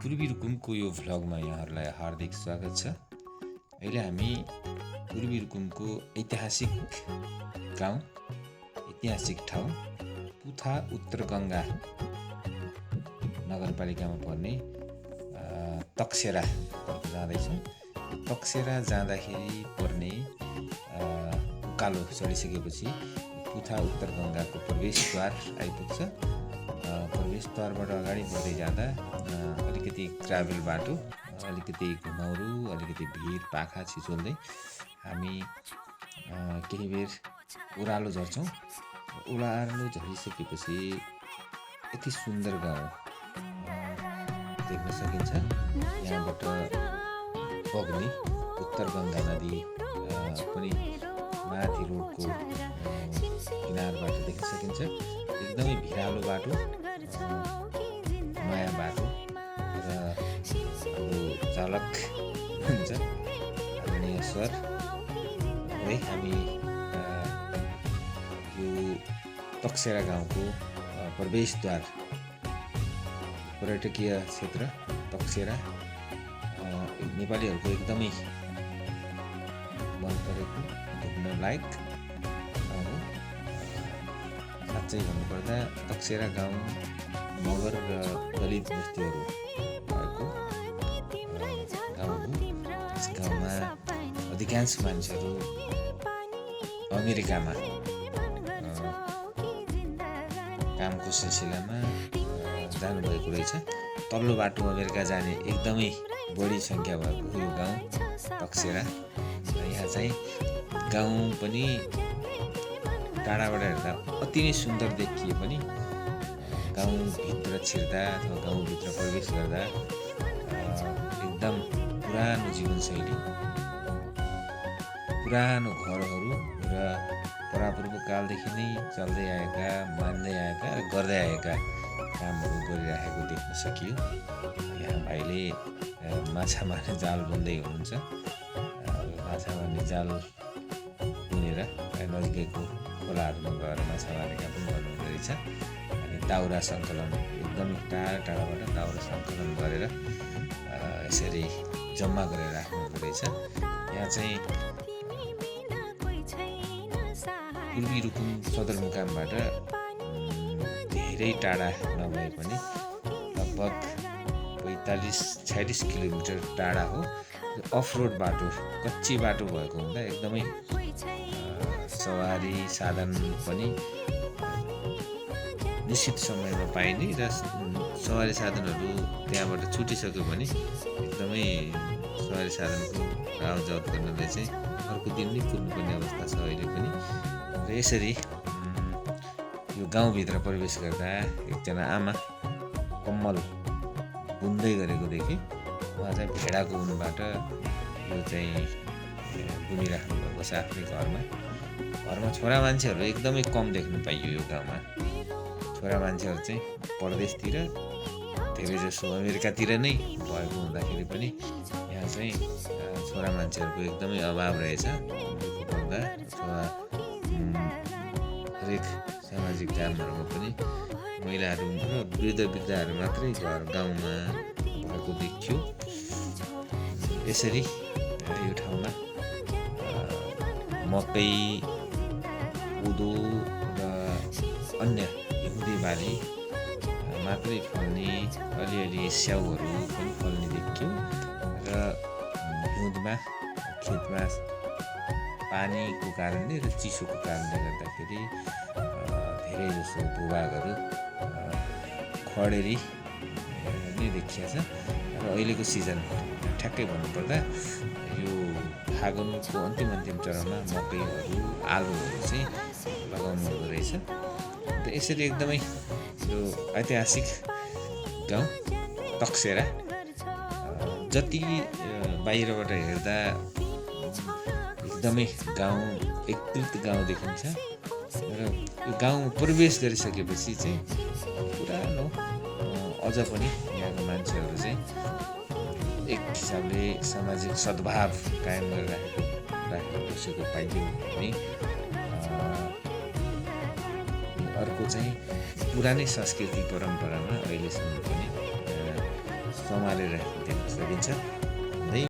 पूर्वी रुकुमको यो भ्लगमा यहाँहरूलाई हार्दिक स्वागत छ। अहिले हामी पूर्वी रुकुमको ऐतिहासिक गाउँ, ऐतिहासिक ठाउँ पुथा उत्तर गङ्गा नगरपालिकामा पर्ने तकसेरा तर्फ जाँदैछौँ। तकसेरा जाँदाखेरि पर्ने उकालो चढिसकेपछि पुथा उत्तर गङ्गाको प्रवेशद्वार आइपुग्छ। प्रवेशद्वारबाट अगाडि बढ्दै जाँदा अलिकति ग्राभल बाटो, अलिकति घुमाउरो, अलिकति भिर पाखा छिचोल्दै हामी केही बेर ओह्रालो झर्छौँ। ओह्रालो झरिसकेपछि यति सुन्दर गाउँ देख्न सकिन्छ। यहाँबाट बग्ने उत्तर गङ्गा नदी पनि माथि रोडको किनारबाट देख्न सकिन्छ। एकदमै भिरालो बाटो, नयाँ बाटो र चालक हुन्छ आदरणीय सर है। हामी यो तकसेरा गाउँको प्रवेशद्वार, पर्यटकीय क्षेत्र तकसेरा नेपालीहरूको एकदमै मन परेको घुम्न लायक हो। साँच्चै भन्नुपर्दा तकसेरा गाउँ मगर र दलित बस्तीहरू भएको गाउँ हो। यस गाउँमा अधिकांश मान्छेहरू अमेरिकामा कामको सिलसिलामा जानुभएको रहेछ। तल्लो बाटो अमेरिका जाने एकदमै बढी सङ्ख्या भएको यो गाउँ तकसेरा। यहाँ चाहिँ गाउँ पनि टाढाबाट हेर्दा अति नै सुन्दर देखिए पनि गाउँभित्र छिर्दा अथवा गाउँभित्र प्रवेश गर्दा एकदम पुरानो जीवनशैली, पुरानो घरहरू र परापूर्व कालदेखि नै चल्दै आएका, मान्दै आएका र गर्दै आएका कामहरू गरिराखेको देख्न सकियो। यहाँ भाइले माछा मार्ने जाल बुन्दै हुनुहुन्छ। माछा मार्ने जाल बुनेर नजिकैको खोलाहरूमा गएर माछा मार्ने काम पनि गर्नुहुँदो रहेछ। अनि दाउरा सङ्कलन, एकदमै टाढाबाट दाउरा सङ्कलन गरेर यसरी जम्मा गरेर राख्नुहुँदो रहेछ। यहाँ चाहिँ पूर्वी रुकुम सदरमुकामबाट धेरै टाढा नभए पनि लगभग 45-46 किलोमिटर टाढा हो। अफ रोड बाटो, कच्ची बाटो भएको हुँदा एकदमै सवारी साधन पनि निश्चित समयमा पाइने र सवारी साधनहरू त्यहाँबाट छुटिसक्यो भने एकदमै सवारी साधनको आवतजावत गर्नलाई चाहिँ अर्को दिन नै कुर्नुपर्ने अवस्था छ अहिले पनि। र यसरी यो गाउँभित्र प्रवेश गर्दा एकजना आमा कम्मल बुन्दै गरेको देखेँ। उहाँ चाहिँ भेडाको ऊनबाट यो चाहिँ बुनिराख्नु भएको छ आफ्नै घरमा। छोरा मान्छेहरू एकदमै कम देख्न पाइयो यो गाउँमा। छोरा मान्छेहरू चाहिँ परदेशतिर, धेरै जसो अमेरिकातिर नै भएको हुँदाखेरि पनि यहाँ चाहिँ छोरा मान्छेहरूको एकदमै अभाव रहेछ। दुःखपर्दा अथवा हरेक सामाजिक कामहरूमा पनि महिलाहरू र वृद्धहरू मात्रै घर गाउँमा भएको देखियो। यसरी यो ठाउँमा मकै, कोदो र अन्य हिउँदे बाली मात्रै फल्ने, अलिअलि स्याउहरू पनि फल्ने देखियो। र हिउँदमा खेतमा पानीको कारणले र चिसोको कारणले गर्दाखेरि धेरै जसो भूभागहरू खडेरी नै देखिएछ। र अहिलेको सिजन ठ्याक्कै भन्नुपर्दा यो फागुनको अन्तिम चरणमा मकैहरू, आलुहरू चाहिँ लगाउनु हुँदो रहेछ। र यसरी एकदमै यो ऐतिहासिक गाउँ तकसेरा जति बाहिरबाट हेर्दा एकदमै गाउँ एकीकृत गाउँ देखिन्छ। र यो गाउँ प्रवेश गरिसकेपछि चाहिँ पुरानो, अझ पनि यहाँको मान्छेहरू चाहिँ एक हिसाबले सामाजिक सद्भाव कायम गरिराखेको बसेको पाइयो भने अर्को चाहिँ पुरानै संस्कृति परम्परामा अहिलेसम्म पनि सम्हालेर देख्न सकिन्छ।